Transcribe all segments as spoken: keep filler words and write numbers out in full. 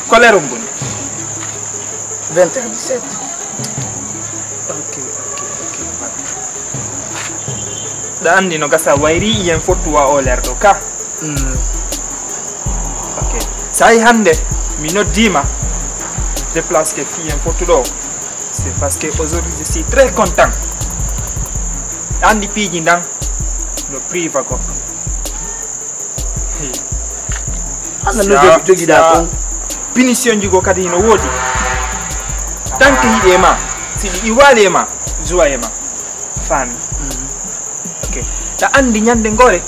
Ko l'heure on woni? Vingt heures dix-sept. Ok, ok, ok. Ɗa anndi no gasa wayri, yen fottu wa o l'heure ɗo ka. Mm. Ok. Sa yi hannde mi noddiima, déplace ke fii yen fottu ɗo, c'est parce que aujourd'hui je suis très content. Ɗa anndi piiji ndan no priva goɗɗo. Hey. Alla no jogi, jogiɗaa kon. Punition ji goo kadi hino woodi. Tant que hiɗi e ma, si ɗi iwaali e ma, zuwa e ma. Faami? Mm. Ok. Ɗa anndi ñannde ngoore,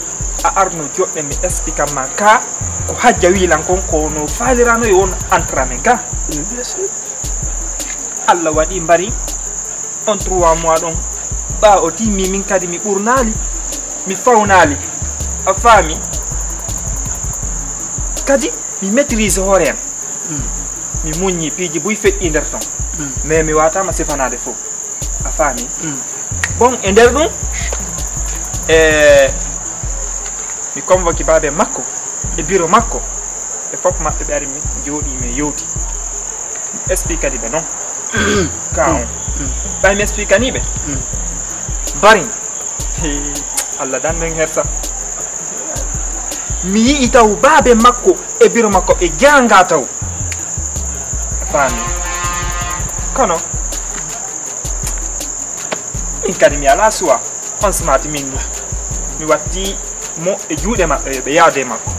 a arno joɗɗe mi explique ma ka, ko hajja wiilan kon, ko no faalirano e won entre amen ka. Mm, bien sûr. Alla waɗi mbari on trois mois ɗon. Ɓaa o timmi, min kadi mi ɓurnaali, mi fawnaali. A faami? Kadi, mi maîtrise hoore am. Mm. Mi muññi piiji buy feƴƴi nder ton. Mm. Mais mi waataama sifanaade fof. A faami? Mm. Bon, e nder ɗum, e, mi convoque baabe makko e bureau makko. Ɓe fof maɓɓe ɓe ari, min jooɗii, min yewti. Mi explique kadi ɓe non. Ka on. Mm. Ɓay mi explique ni ɓe. Mm. Mbari. Hee, Alla dan men hersa. Mi yi'i taw baabe makko e bureau makko ɓe jaanga taw. A faami? Kono, min kadi mi alaa suwa. On smart min, mi watti mo e juuɗe maɓɓe, yo ɓe yaadu e makko.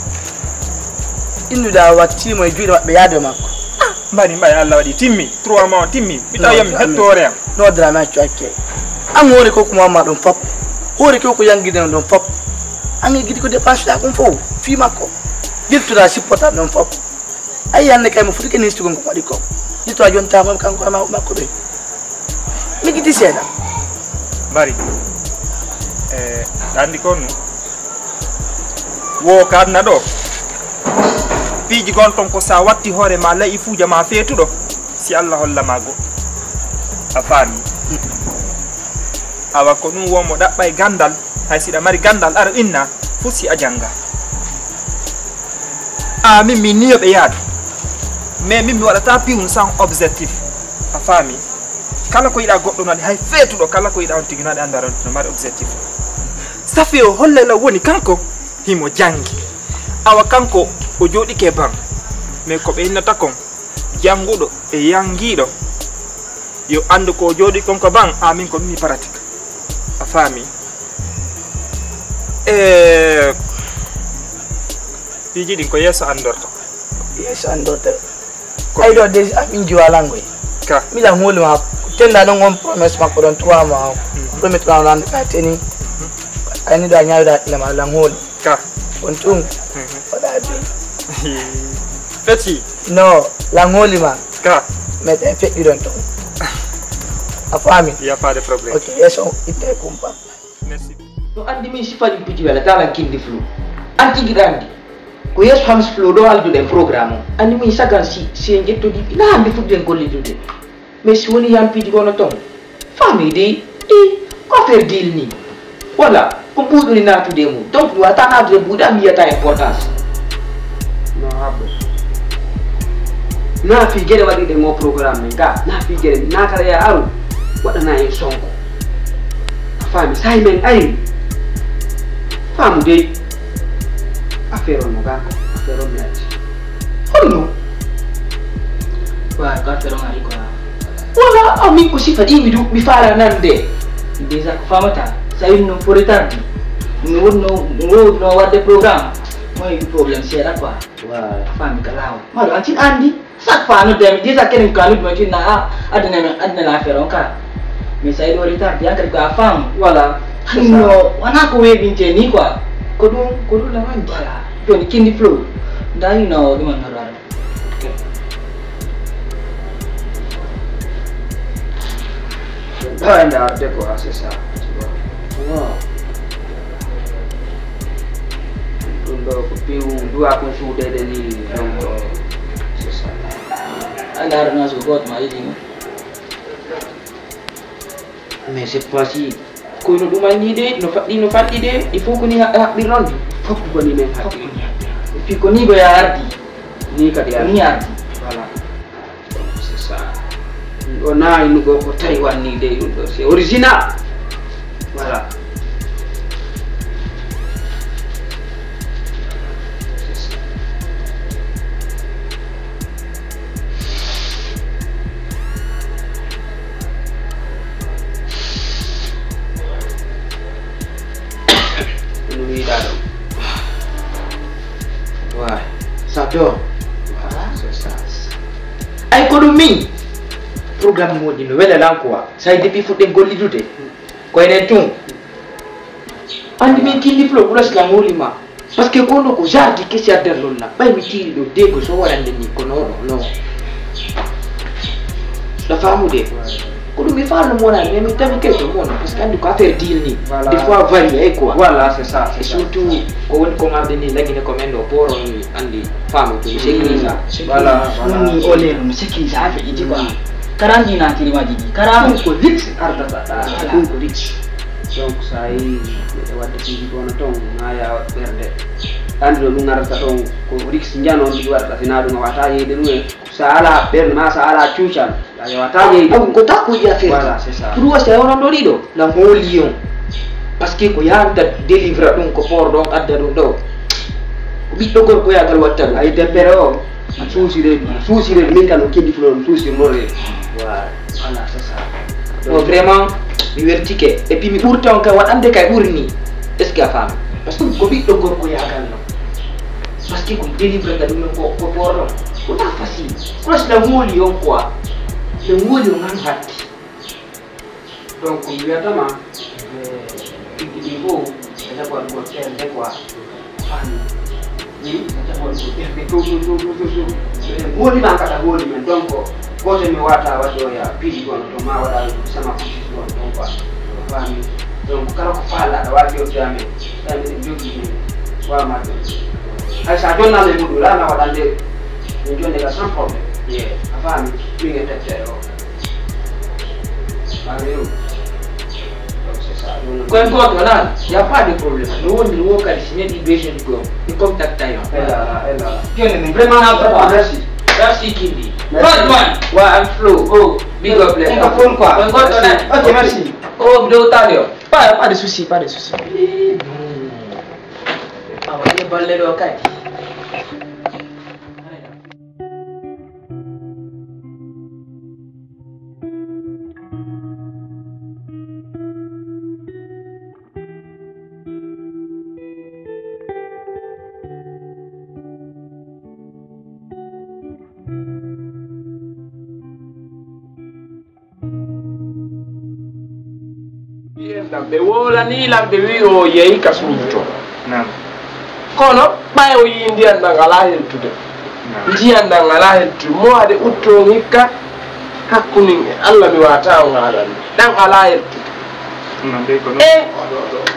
Innuɗaa watti mo e juuɗe maɓɓe yaadu e makko? Ah, mbari mbay Alla waɗi timmi, trois mois on timmi. Mi tawi mi hetto hoore am. No dara mi accu acce. An hoore ko ko mamma ɗum fop. Hoore ko ko yangide ɗum fop. An e gidi ko dépense ɗa ɗum fof. Fii makko. Dirtuɗaa sippotan ɗum fop. Ay, hannde kay mo foti ke nistugol ko waɗi ko. Ɗi to a jontaa mo kanko e ma-, makko ɓe. Mi giti seeɗa. Mbari. E, ɗa anndi kon nu. Wo ka aduna ɗo. Piiji gon ton ko sa watti hoore ma layi fuuja ma feetuɗo. Si Alla holla ma go. A faami. Awa ko ɗum wo mo ɗaɓɓay ganndal. Hay si ɗa mari ganndal, aro inna, fof si a jannga. A, min, min ni yo ɓe yaadu. Mais min mi waɗata piwun sans objectif. A faami? Kala ko yiɗa goɗɗo no waɗi, hay feetuɗo, kala ko yiɗa on tigi no waɗi, anndu aɗa no mari objectif. Safi o hollay lan woni kanko, himo janngi. Awa kanko o jooɗike ban. Mais ko ɓe innata kon, jannguɗo e yanngiiɗo, yo anndu ko o jooɗi kon ko ban, amin ko ɗum mi pratique. A faami? E piiji ɗin ko yeeso anndorta. Yeeso anndorta. Ko ay ɗo déjà min jiwa langoy. Ka. Mi lan holi ma, tenda ɗon on promesse makko ɗon trois mois. Mhm. Premier trois mois, ka teni. Mhm. Ay ni ɗo a ñaawida hakkille ma lan holi. Ka. On tun. Mhm. Waɗa bi. Feti. No, lan holi ma. Ka. Mais ɗen feƴƴi ɗon ton. A faami? Y a pas de problème. Ok, yeeso itte kumpa. Merci. No anndi min sifa ɗin piiji wela talan kindi flu. An tigi ɗa anndi. Ko yeeso Hams Flow ɗo alduɗen programme on. Anndi min sagan si, si en ƴettodii, ina hannde fuɗɗuɗen gollidude. Mais si woni yampiiji kono ton. Famille dey, i, ko affaire deal ni. Wala, ko buuɗu ni naatude e mum. Donc, mi wata naatude buuɗu, a mi yiyata importance. No habbo. Na fii geɗe waɗiɗen o programme men ga, na fii geɗe, na kala ya aru, waɗana en sonko. A faami, sahi men ari. Faamu dey. Affaire on no ga ko, affaire on mi acci. Honno? Wa, ko affaire on ari ko. Wala, aw min ko sifa ɗi mi du, mi faala nande. Déjà ko famata, sa yinno fo retard. Mi wonno, mi wowno wadde programme. Mo heɓi problème seeɗa quoi. Wa, faami ka laawol. Maɗo an tin andi. Chaque fois nodde mi déjà kenen ka nodde mi tin na a adina mi adina la affaire on ka. Mais sa yiɗo retard yan kadi ko a faamu. Voilà. No, wana ko weɓinte ni quoi. Ko ɗum, ko ɗum la wani. Voilà. Joni kindi flow. Nda hino ɗum on normal. Ok. Nda nda de ko c'est ça. Tu vois. Wow. Ɗum ɗo ko piw duwa kon suudeede ni, donc c'est ça. A ndaarana so gooto ma yiɗi mo. Mais cette fois-ci, kono ɗum anni de, no faɗɗi, no faɗɗi de, il faut ko ni ha-, haɓɓir noon. Fof ko ni men haɓɓir. Fof ko ni haɓɓir. Puis ko nii ko ya ardi. Nii kadi ardi. Nii ardi. Voilà. Donc, c'est ça. Ɗun ɗoo naaynugo ko Taïwan nii dey, ɗun ɗoo, c'est original. Voilà. C'est ça. No wiɗaa ɗon. Wa, ça dort. Wa, c'est ça. Ay, ko ɗun min. Programme mo woni no wela lan quoi. Say depuis fuɗɗen gollidude. Ko enen tun. Anndi min kindi flow, ɓura sila mooli ma. Parce que kono ko genre di kesi adder lolla. Ɓay mi tiiri ɗoo dego so warande ni ko non, non. La faamude. Ko ɗun mi faalno mo wona, mais mi tawi ke to mon, parce que anndi ko affaire deal ni. Voilà. Des fois varié quoi. Voilà, c'est ça, c'est ça. Et surtout, ko woni ko ngarde ni lagine ko men ɗoo poro ni anndi faamu to mi sécurise. Voilà, voilà. Ɗun ni o lelo mi sécurise affaire ji quoi. Kara anndi na tiri maji ɗi. Kara. Ɗun ko risk ardata. Voilà. Ɗun ko risk. Donc, so a yii ɓe waɗde piiji kono ton, ma ya ɓernde. Anndi no ɗun arata ɗon, ko risk njano on ɗi waɗata, si na ɗun a wata yeyde ɗun en. So a alaa ɓernde, ma so a alaa cuucal, a yewata yeyde ɗun. Ko ta ko yiya feere. Voilà, c'est ça. Pour wasta e onon ɗo ɗiɗo, la mooli on. Parce que ko yanta délivra ɗun, ko por ɗon adda ɗun ɗo. Ko ɓiɗɗo gorko yagal watta ɗun. Ay, debere o. Suusiree, suusiree, min kan no kindi fulo no suusir no re. Voilà, c'est ça. Bon, vraiment, mi weltike. Et puis mi ɓurta on kay waɗande kay ɓuri ni. Est-ce que a faami? Parce que ko ɓiɗɗo gorko yaagal non. Parce que ko délivré ka ɗum ko, ko porno. Ko ta facile. Plus la mooli on quoi. Le mooli on an hatti. Donc, mi wiyata ma, eh, ɗiggi ɗin fof, ɓe heɓan ko terde quoi. Faami? Hmm? Ɓe heɓan ko terde, to, to. So en hooli ma, kata hooli men. Donc, gooto mi wata waɗde o ya piiji kono to ma waɗa sama kucci kono ton quoi. Faami? Donc, kala ko faala, aɗa waawi yewtude amen. Tawi miɗen jogii ɗum. Waawa ma ɗum. Hay so a jonnaa men muɗum, laana waɗande min jonde ka sans problème. Yeah. A faami? Min e teftere o. Koye gooto wala, y a pas de problème. No wondiri wo kadi, si neɗɗo besoin ko, mi contacta yo. Ella, ella. Joni min vraiment na ko merci. Merci Kindi. Merci. Rodman, wa am flow. Oh, big up le. Ko phone quoi. Koye gooto wala. Ok, merci. Oh, do talio. Pas, pas de souci, pas de souci. Awa, e balle ɗo kadi. Mbiyen ɗam, ɓe woolanii lan, ɓe wi'i o yehi ka suudu to. Naam. Kono ɓay o yi'i ndiyan ɗan alaa heltude. Naam. Ndiyan ɗan alaa heltude. Mo ade uttoo hikka hakkunin e Alla mi waata on haalande. Ɗan alaa heltude. Naam, ɓe ko non. E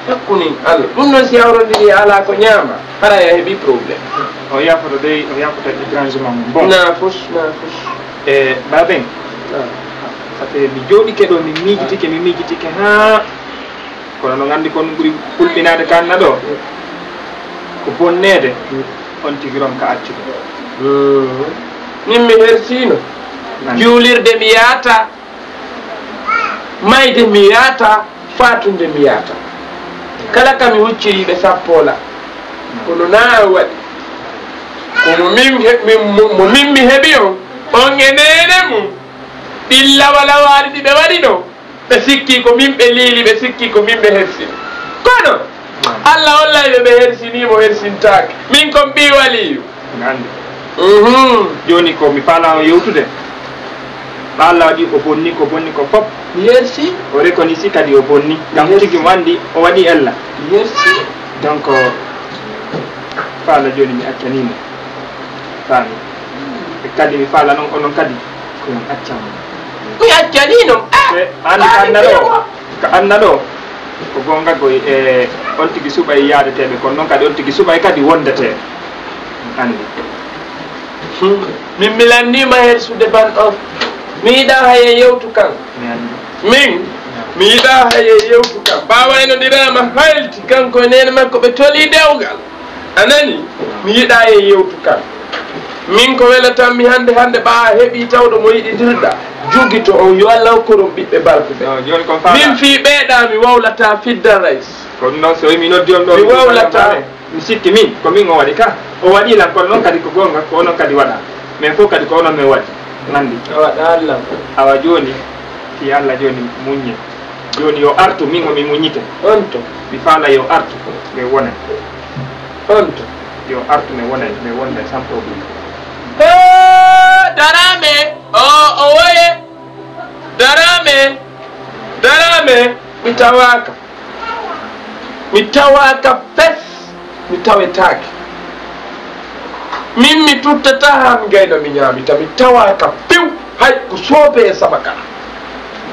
hakkunin Alla. Ɗum non si hawrondiri alaa ko ñaama, hara ya heɓi problème. O yafoto dey, o yafota étrangement mum. Bon. Naa fus, naa fus. E, baaben. Naa. Safe mi jooɗike ɗo, mi miijitike, mi miijitike haa kono no nganndi kon ɓuri hulɓinaade kanna ɗo. Ko bonneede, on tigi ronka accude. Mm. Min mi hersiino. Nani. Juulirde mi yaata, mayde mi yaata, faatunde mi yaata. Kala ka mi hucciri ɓe sappoola. Kono naa waɗi. Ko mo min he-, min, mo, mo min mi heɓi on, on e neene mum. Ɗin lawalawaali ɗi ɓe waɗi ɗon, ɓe sikki ko min ɓe liili, ɓe sikki ko min ɓe hersini. Kono, Alla hollay ɓe ɓe hersinii mo hersintaake. Min kon ɓii waliyu. Mi anndi. Mhm. Jooni ko mi faalaa on yewtude. Ɓa Alla waɗi ko bonni, ko bonni ko fof. Mi hersi. O reconnaît kadi o bonni. Mi hersi. Ngam tigi mo anndi, o waɗi ella. Mi hersi. Donc, faala jooni mi accanii mo. Faami. E kadi mi faala non, onon kadi, ko on accan mo. Ko on accanii non? Ah! E, an ka anna ɗo, ka anna ɗo, ko goonga koy, e, on tigi suɓay yaadeteeɓe, kono non kadi on tigi suɓay kadi wondeteeɓe. Anndi. Hmm. Min mi lanndii ma hersude ban of. Mi yiɗaa haye yewtu kan. Mi anndi. Min, mi yiɗaa haye yewtu kan. Ɓaawo eno ndiraama haylti kanko e neene makko ɓe tolii dewgal. A nani? Mi yiɗaa en yewtu kan. Min ko welataa mi hannde, hannde ɓaa a heɓii tawɗo mo yiɗindirɗaa. Jogito on, yo Alla hokku on ɓiɓɓe barkuɓe. No, jooni kon faala. Min fii ɓee ɗaa mi wawlataa fidda rays. Kono non so mi noddi on ɗoo, mi wawlataa. Mi sikki min, ko min o waɗi ka. O waɗi lan, kono non kadi ko goonga, ko onon kadi waɗa. Men fof kadi ko onon men waɗi. Nandi. A waɗa Alla. Awa jooni, fii Alla jooni muññe. Jooni yo artu, min o mi muññite. On to. Mi faala yo artu, mi wona. On to. Yo artu, mi wona, mi wonda sans problème. Hee, Daraame, o, o woye. Daraame, Daraame, mi tawaaka. Mi tawaaka fes, mi tawetaake. Min mi tuttataa haa mi gayna mi ñaamita, mi tawaaka piw, hay ko soobe e sabakala.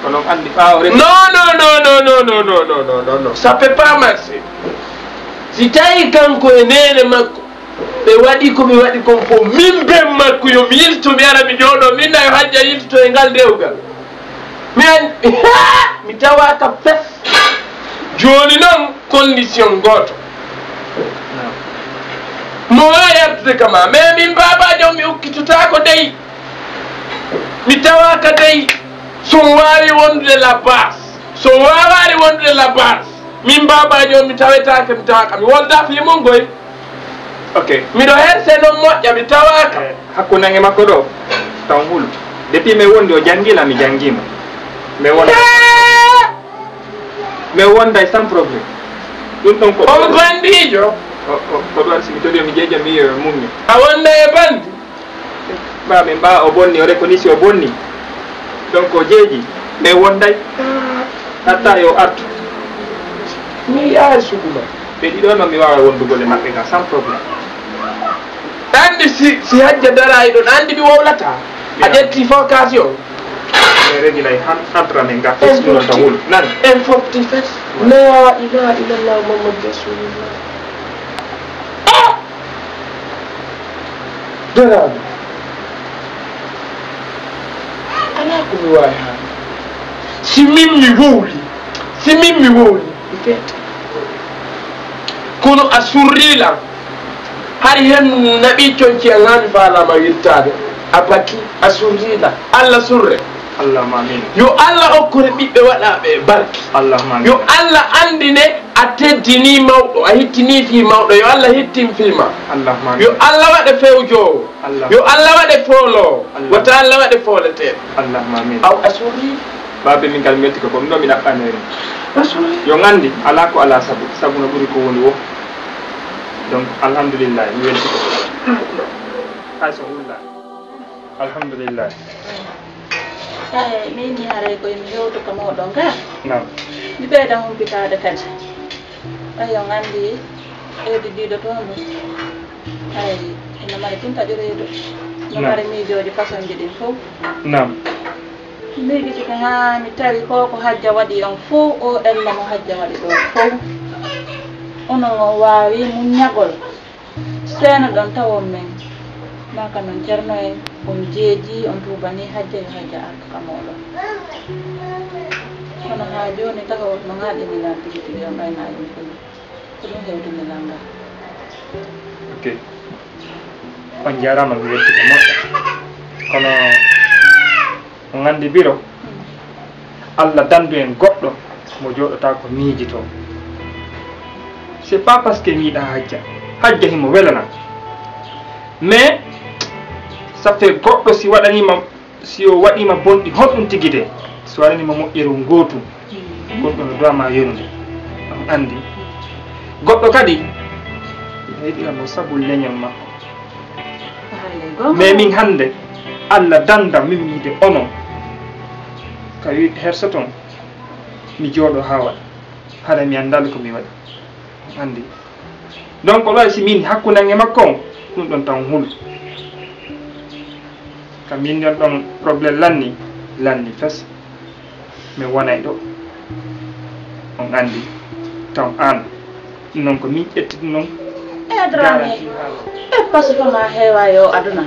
Kono on anndi ɓaawo resi. Non, non, non, non, non, non, non, non, non, non, non, ça peut pas marcher. Si tawi kanko e neene makko, ɓe waɗi ko ɓe waɗi kon fof, min ben makko yo mi yilto, mi ara mi jooɗoo, min na yo hajja yilto e ngal dewgal. Mi an-, mi tawaaka fes. Jooni non, condition gooto. Mo waawi artude ka maa, mais min baabaajo on mi ukkitotaako dey. Mi tawaaka dey. So mi waawi wondude la base. So mi waawaali wondude la base, min baabaajo on mi tawetaake, mi tawaaka. Mi wondaa fii mun goy. Ok. Miɗo herse non moƴƴa, mi tawaaka. Eh, hakkunde an e makko ɗoo, taw hulu. Depuis mi wondi, o janngi lan, mi janngi mo. Mi wonday, mi wonday sans problème. Ɗun ɗon ko on bandiijo? O, o, ko ɗun si mi torii, mi jeeja, mi yi'a, mi muñña. A wonday e bandi? Ba, min ba o bonni, o reconnaît si o bonni. Donc, o jeeji, mais wonday. Hatta yo artu. Mi yahay sugu ma. Ɓe ɗiɗo non mi waawa wondugol e maɓɓe ka sans problème. Anndi si, si hajja daraay ɗon, anndi mi wowlataa. A ƴetti focus yo. Mais regi lay han, entre amen ga, en fofti, wulu. Nan. En fofti fes. La ilaha illallah Muhammad Rasulullah. Ah! Daraade. Alaa ko mi waawi haalde. Si min mi wowli, si min mi wowli, mi feete. Kono a surrii lan. Hari hen naɓii conci an haa mi faalaama wittaade. A bakii, a surrii lan. Alla surre. Allahumma amiin. Yo Alla okkore ɓiɓɓe waɗaaɓe e barki. Allahumma amiin. Yo Alla anndine a teddinii mawɗo, a hittinii fii mawɗo. Yo Alla hittin fii ma. Allahumma amiin. Yo Alla waɗe fewjoowo. Allah. Yo Alla waɗe fooloowo. Allah. Wata Alla waɗe fooleteeɗo. Allahumma amiin. Aw a surrii? Baabe min kala mi welti ko, ko ɗum ɗo mi ɗaɓɓanoyno. A surrii? Yo nganndi, alaa ko alaa sabu. Sabu no ɓuri ko woni wo. Donc, alhamdulillahi, mi welti ko. Hay so hulla. Alhamdulillahi. Eey, min ni haray ko mi hewto ka mooɗon ka. Naam. Mi ɓeyda humpitaade kadi. Ay, on anndi, reedu diidotoondu, ay, ina mari tun taƴo reedu. No mari miijooji façonji ɗin fow. Naam. Miijitike haa mi tawi ko ko hajja waɗi on fow, o ella mo hajja waɗi ɗo fow. Onon on waawi muññagol. Seenoɗon tawon men, maa ka non Ceerno en, on jeejii, on tuubanii hajja, yo hajja artu ka mooɗon. Kono haa jooni taho no ŋaaɗini lan tigi tigi, on ɓaynaali mi fuu. Ko ɗum hewtumi lan ngal. Ok. On jaaraama, mi welti ko moƴƴa. Kono on anndi biro, Alla dandu en goɗɗo mo jooɗotaako miijitoo. C'est pas parce que mi yiɗaa hajja. Hajja himo welanaa. Mais, ça fait goɗɗo si waɗaniima, si o waɗiima bonɗi honɗun tigi de, si waɗaniima moƴƴeru ngootu, gonɗo no duwaa ma yonde. On anndi. Goɗɗo kadi, ina yiɗira mo sabu leñol makko. Mais min hannde, Alla danda min yiide onon. Ka wi hersoton, mi jooɗo haa waɗa. Hara mi anndaali ko mi waɗi. Anndi. Donc, ɗo si min hakkunde an e makko on, ɗum ɗon tan hul. Ka min ɗon ɗon problème lanni, lanni fes. Mi wonay ɗo. On anndi. Taw an. Ɗum noon ko min ƴetti ɗum noon. E Dramé, e pasu ko ma heewa yo aduna.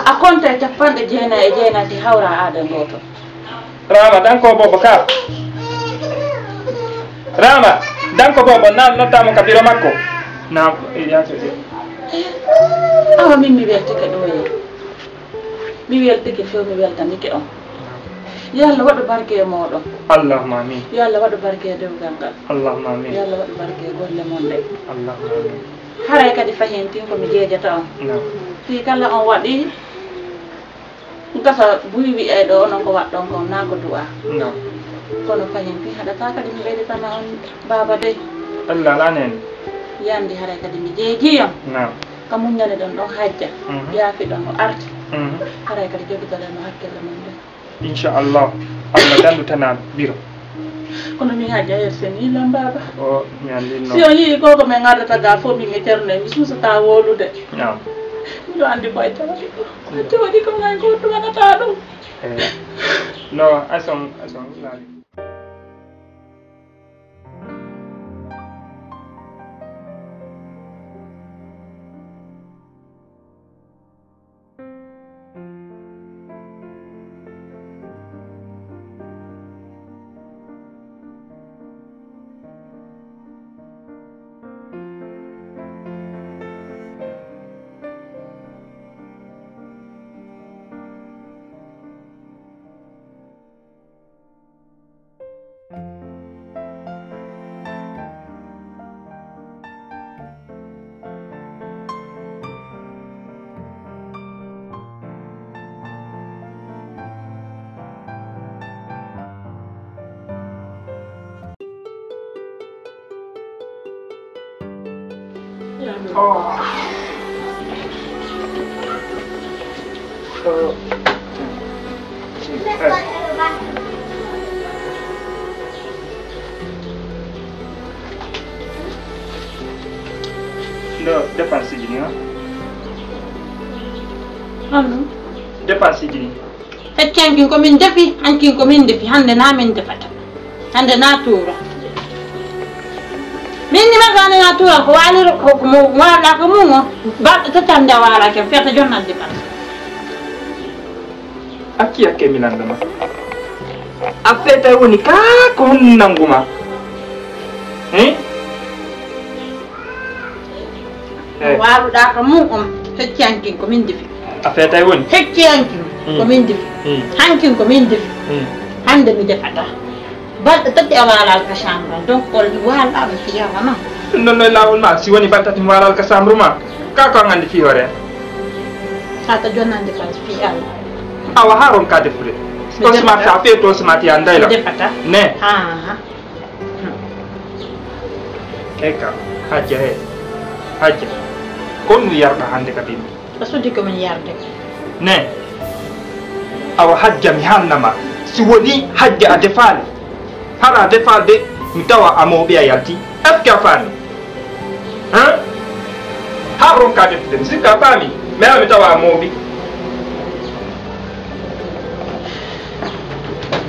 A konta e capanɗe jeenayi e jeenayi hawra aada gooto. Rama, danko bobo ka. Rama, danko bobo, na notta mo ka biro makko. Na, e yaake de. Awa min mi weltike ɗumen. Mi weltike few, mi weltanike on. Yo Allah waɗu barke e mooɗon. Allahumma amin. Yo Allah waɗu barke e dewgal ngal. Allahumma amin. Yo Allah waɗu barke e golle mon ɗen. Allahumma amin. Haray kadi fahin tin ko mi jeejata on. Naam. Fii kala on waɗi gasa buy wi'ay ɗo onon ko waɗɗon kon naa ko du'a. Naam. Kono fahin tin haɗata kadi mi ɓeyditana on baaba dey. Allah alaa nene. Yandi haray kadi mi jeejii on. Naam. Ka muññaniɗon ɗon hajja, mhm, yaafiɗon o arti. Mhm. Haray kadi jogitoɗen no hakkille mon ɗen. Inchallah, Allah dandu tana biro. Kono min hajja yer sen yilan baaba. O, mi anndi non. Si o yii ko ko min ngaddata ga fof min e Ceerno en, mi suusata wowlude. Naam. Miɗo anndi ko e tawdi ko. Ko tawdi ko ngan ko duwanata ɗum. Eh, no, ason, ason, laali. Oh. Oh. Ndo dépense ji ni, ha? Honno? Dépense ji ni. Fecci hankin ko min defi, hankin ko min defi, hande na min defata. Hande na tuura. Min ni ma hande na tuura, ko waaliro, ko, ko mo waalaa ko mum o. Balɗe tati hande a waalaa ken, fiyata jonnal dépense. Acci hakke mi lannda ma. A feetay woni kaa ko honno nangu ma? Hein? Eh. Waaluɗaa ka mum on, fecci hankin ko min defi. A feetay woni? Fecci hankin ko min defi. Mm. Hankin ko min defi. Mm. Hande mi defata. Balɗe tati a waalaa ka chambre, donc on waalaa mi fiyama non. Ɗum ɗon no e laawol ma, si woni balɗe tati mi waalaa ka chambre ma, ka ko an anndi fii hoore an? Tata jonnande kadi fii Allah. Awa haa ronka defude. Mi on sima defata. Sa feeto sima ti anndayla. Mi defata. Ne. Haa. Eka, hajja he. Hajja. Ko honɗum yarɗa hande kadi? A sodi ko min yarde. Ne. Awa hajja mi haalna ma. Si woni hajja a defaali. Hara a defaali de, mi tawa a mooɓi a yalti. Est-ce que a faami? Hein? Haa ronka defude, mi sikka a faami. Mais mi tawa a mooɓi.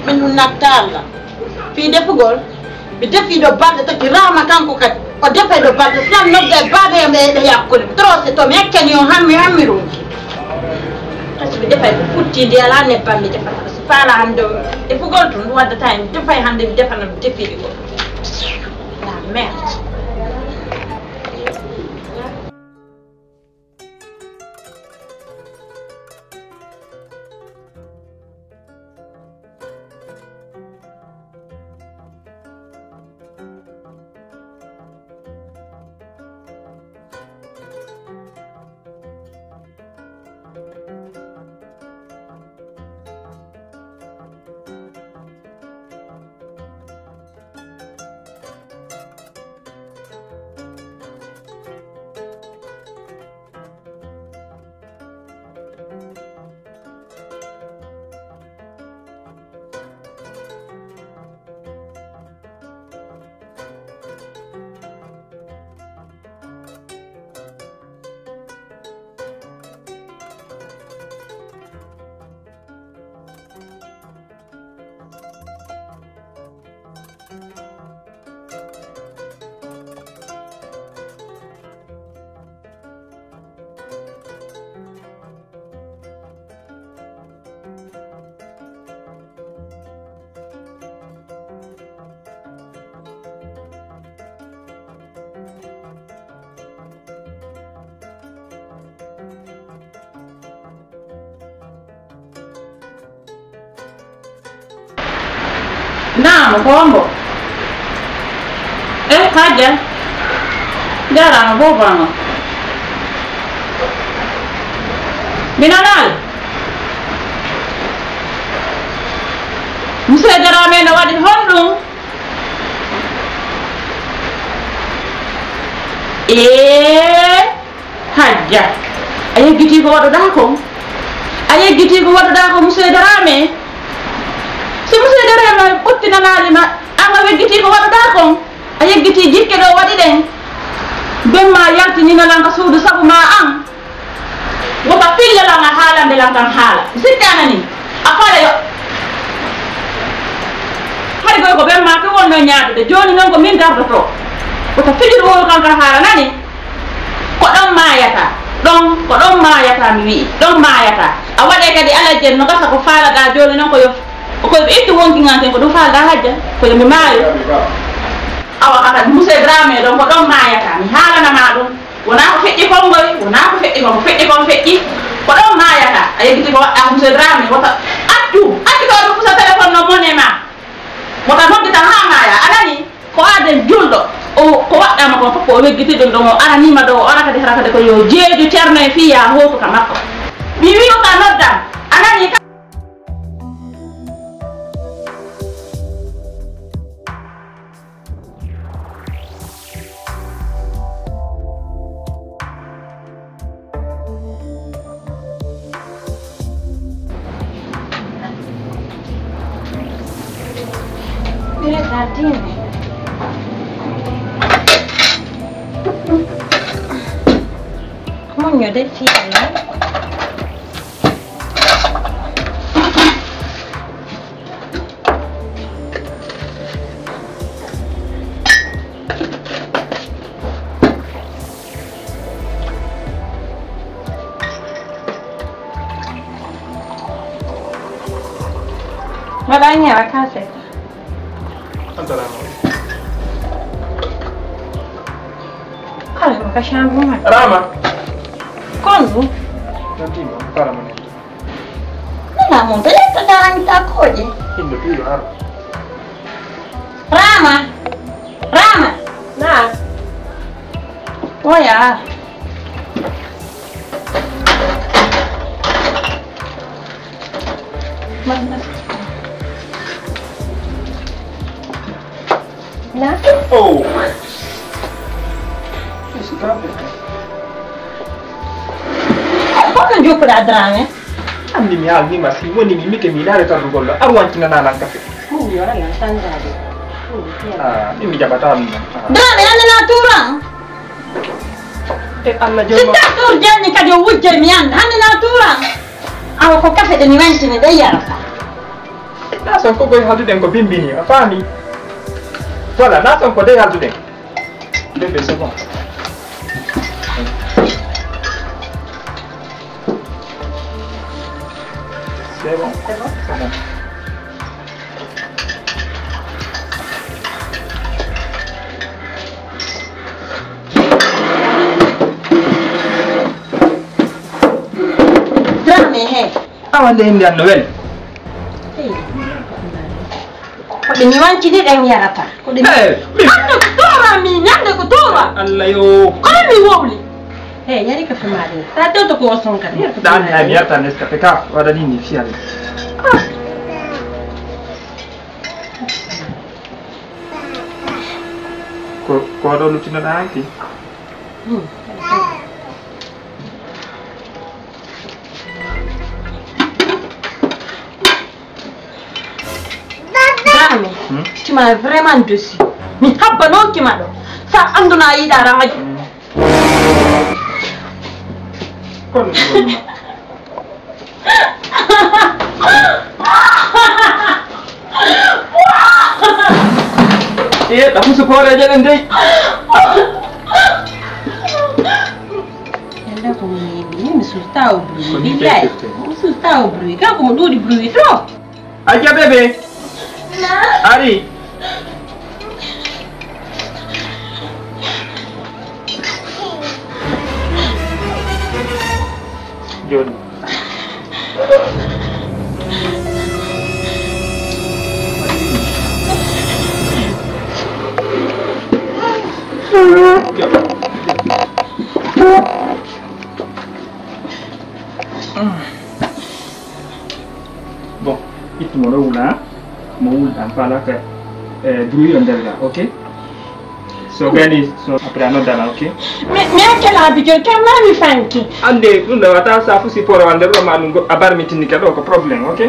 Min ɗum natta Allah. Fii defugol, mi defii ɗo balɗe tati, Rama kanko kadi, o defay ɗo balɗe, si nan nodda e baaba yam e, e hakkunde, mi trop c'est to, mi accani on hammi, hammi ronki. Kasi mi defay ko futti, ndi alaa nebbam mi defata, si faala hannde o defugol tun, ɗum waddata en, mi defay hannde, mi defana, mi defii ɗi ko. La merde. Naam, ko hombo? Eh, Hajja. Jaaraama, boobo am. Mi nanaali. Monsieur Dramé no waɗi honɗun? Ee, Hajja. A yeggitii ko waɗuɗaa kon? A yeggitii ko waɗuɗaa kon, Monsieur Dramé? Si Monsieur Dramé ɓuttinanaali ma, an a yeggitii ko waɗuɗaa kon? A yeggitii jikke ɗe o waɗi ɗen? Ben maa yaltinina lan ka suudu sabu maa an. Wota fille lan a haalande lan kan haala. Sikki a nanii? A faala yo. Hari koy ko ben maa tun wonno ñaadude. Jooni non ko min gardotoo. Wota fijir wonu kan kan haala nanii? Ko ɗon maayataa. Ɗon, ko ɗon maayataa mi wi'i. Ɗon maayataa. A waɗee kadi alajjen no gasa ko faalaɗaa jooni non ko yo, ko ɓe ittu wonki ngan ken ko ɗum faalaɗaa Hajja. Ko yo mi maayo. Awa kaka Monsieur Dramé ɗon ko ɗon maayataa. Mi haalana maa ɗum. Wonaa ko feƴƴi kon ngoy, wonaa ko feƴƴi kon, ko feƴƴi kon feƴƴi. Ko ɗon maayataa. A yeggiti ko waɗɗaa Monsieur Dramé. Wota accu, accu ko ɗum fusa téléphone no mone maa. Wota noddita haa maayaa. A nanii? Ko aaden julɗo. O, ko waɗɗaama kon fof ko o weggiti ɗum ɗon, o araniima ɗo, o ara kadi hara kadi ko yo jeeju Ceerno e fii yaa hootu ka makko. Mi wi'u ka noddam. A nanii ka? Muññude fii Allah. Waɗa ñawa ka seeɗa. Assalamu alaikum. Kala mo ka chambre ma. Rama. Kon ɗum. Nanti mo, para mo ne. Nana mo, bele ka daranta koje. Indo piyo har. Rama. Rama. Na. Oya. Na? Oh. Honno njoppuɗaa Dramé? Anndi mi haalnii ma si woni mi mike mi yiɗaade tardugol ɗo. Ar wancinanaa lan kafe. Mun yora lan tangaade. Ah, min mi jaɓataa ɗum ɗon. Ah. Dramé, hannde na tuuran. E Allah si jomma. Tawtor jani kadi o wujje mi annda. Hannde na tuuran. Awa ko kafe ɗe mi wancini ɗe yarata. Na son ko goy halduɗen ko bimbini, a faami? Voilà, na son ko dey halduɗen. Bébé, c'est bon. C'est bon. C'est bon. C'est bon. Dramé, he. Awa nde indi an no weli. Hey. Ko ɗe mi wancini ɗen yarata. Ko ɗe mi Eh, mi Hannde ko toora mi, ñande ko toora. Allah yo. Kono mi wowli. He, yari kafe maa ɗen. Ta tewto ko o sonka, yari kafe Ɗan maa hay mi ɗen. Yarta Nescafe ka, waɗani ni fiyal. Ah. Ko, ko ɗo luttinoɗaa hanki? Hmm. Dramé, hmm? Tu m'as vraiment déçu. Mi habbanooki ma ɗo. Sa anduno a yiɗaa rajo. Hmm. Kono mi woni ma. Ee, ɗaɓɓu sukooreeje ɗen dey. Yalla ko mi yiɗi, mi sulta o bruit. Ko ni Billahi, keftirte. Mi sulta o bruit. Kanko mo ɗuuɗi bruit to. Aja bébé. Ari. Joni. Bon, ittu mo ɗo wula, mo wuldan fala ka, eh, bruit on nder ga, ok? So gani, so après a noddan, ok? Mi, mi hakkilaa bijol kam, maa mi fanki. Annde, ɗum ɗo wata sa fusi poro wande ɗo ma ɗum go-, a barmitini ka ɗo ko problème, ok?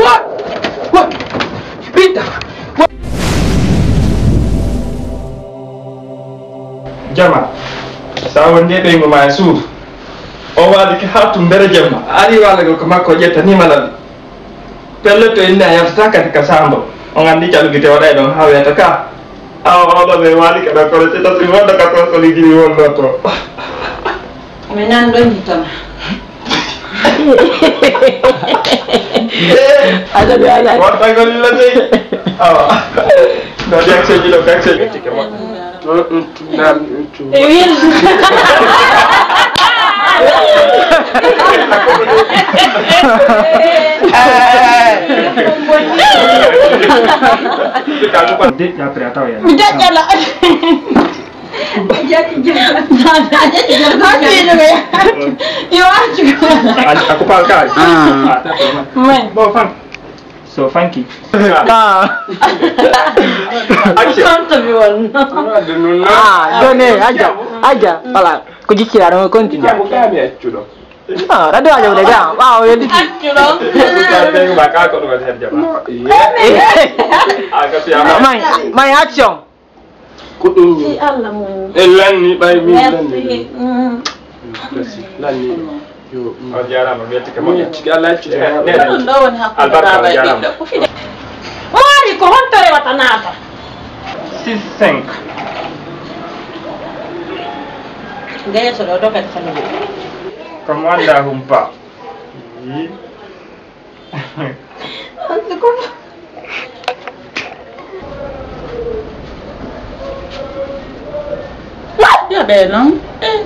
What? What? Peter! What? Jama, sa wonde ɓeyngu ma e suudu, o waali ki haa tun mbere jemma, a ari waalagol ko makko, o ƴetta ni ma laɓi. Pellet, to inni a yaltata kadi ka saambo. On anndi caɗu gite waɗay ɗon haa weeta ka. Awa, oɗo ɓe waali ka ɗon kono si tasi wonno ka ton soli jiri wonno to. Mi nan ɗon hitoma. Ada, ada, ada. Wattagol illa dey. Awa. No, di action ji ɗo, action ji. Naam, ɗum. E wiyeede ɗum. Deƴƴa après a tawa yani. Mi deƴƴa la. Yo accu ko. A, a ko paal kaari. Ah. Bon, fan. So fanki. Ah. Action. Tonto mi wonno. Ah, joni, aja, aja, voilà. Ko jikkira ɗon, continue. Jaabu ka mi accuɗo. Ah, radio aja wude ga. Waaw, yo diki. Accuɗo. Ka ko ɗum waɗi heen jama. No, iya. Ah, ka fiya. May, may action. Ko ɗum. Si Allah muñ. E lanni ɓay min lanni. Merci. Mm. Merci. Lanni. Yo, mm. On jaaraama, mi yettike moƴƴa. Mi yettike, Allah yettike. Eh, eh. Ɗum ɗo woni hakkunde albarka, baaba e ɓiɗɗo. Ko fide. Maari ko honto rewata naata? Six cinq. Ngeeso ɗo, dogat famille. Ko mo anndaa humpa. Yii. Jaɓee non. Eh.